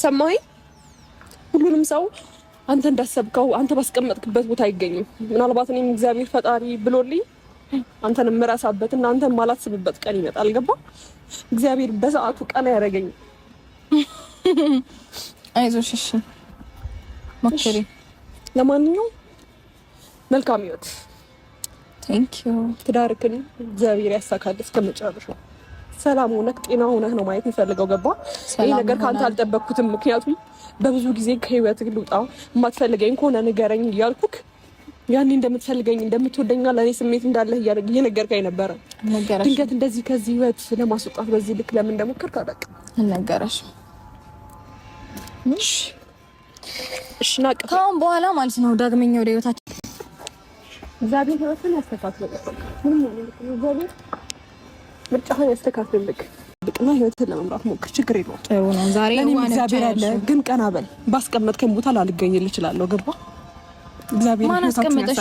ሰማኸኝ? ሁሉንም ሰው አንተ እንዳሰብከው አንተ ባስቀመጥክበት ቦታ አይገኝም። ምናልባት እኔም እግዚአብሔር ፈጣሪ ብሎልኝ አንተን የምረሳበት እና አንተን የማላስብበት ቀን ይመጣል። ገባ? እግዚአብሔር በሰዓቱ ቀን ያደረገኝ። አይዞሽ፣ እሺ ሞክሪ። ለማንኛውም መልካም ህይወት። Thank you። ትዳርክን እግዚአብሔር ያሳካል እስከ መጨረሻው። ሰላም ሆነህ ጤና ሆነህ ነው ማየት የምፈልገው። ገባ? ይህ ነገር ከአንተ አልጠበቅኩትም። ምክንያቱም በብዙ ጊዜ ከህይወት ልውጣ፣ የማትፈልገኝ ከሆነ ንገረኝ እያልኩክ ያኔ እንደምትፈልገኝ እንደምትወደኛ ለእኔ ስሜት እንዳለህ እየነገርከኝ ነበረ። ድንገት እንደዚህ ከዚህ ህይወት ለማስወጣት በዚህ ልክ ለምን እንደሞከርክ አላውቅም። አልነገረሽም? እሺ፣ እሺ። ናቀ ከአሁን በኋላ ማለት ነው ዳግመኛ ወደ ህይወታችን እግዚአብሔር ህይወትን ያስተካክልልህ። ምንም እግዚአብሔር ምርጫህን ያስተካክልልህ። ብቅና ህይወትን ለመምራት ሞክር። ችግር የለውም። ጥሩ ነው። ዛሬ እግዚአብሔር አለ። ግን ቀና በል። ባስቀመጥከኝ ቦታ ላልገኝልህ እችላለሁ። ገባ? እግዚአብሔር ማን አስቀመጠሽ?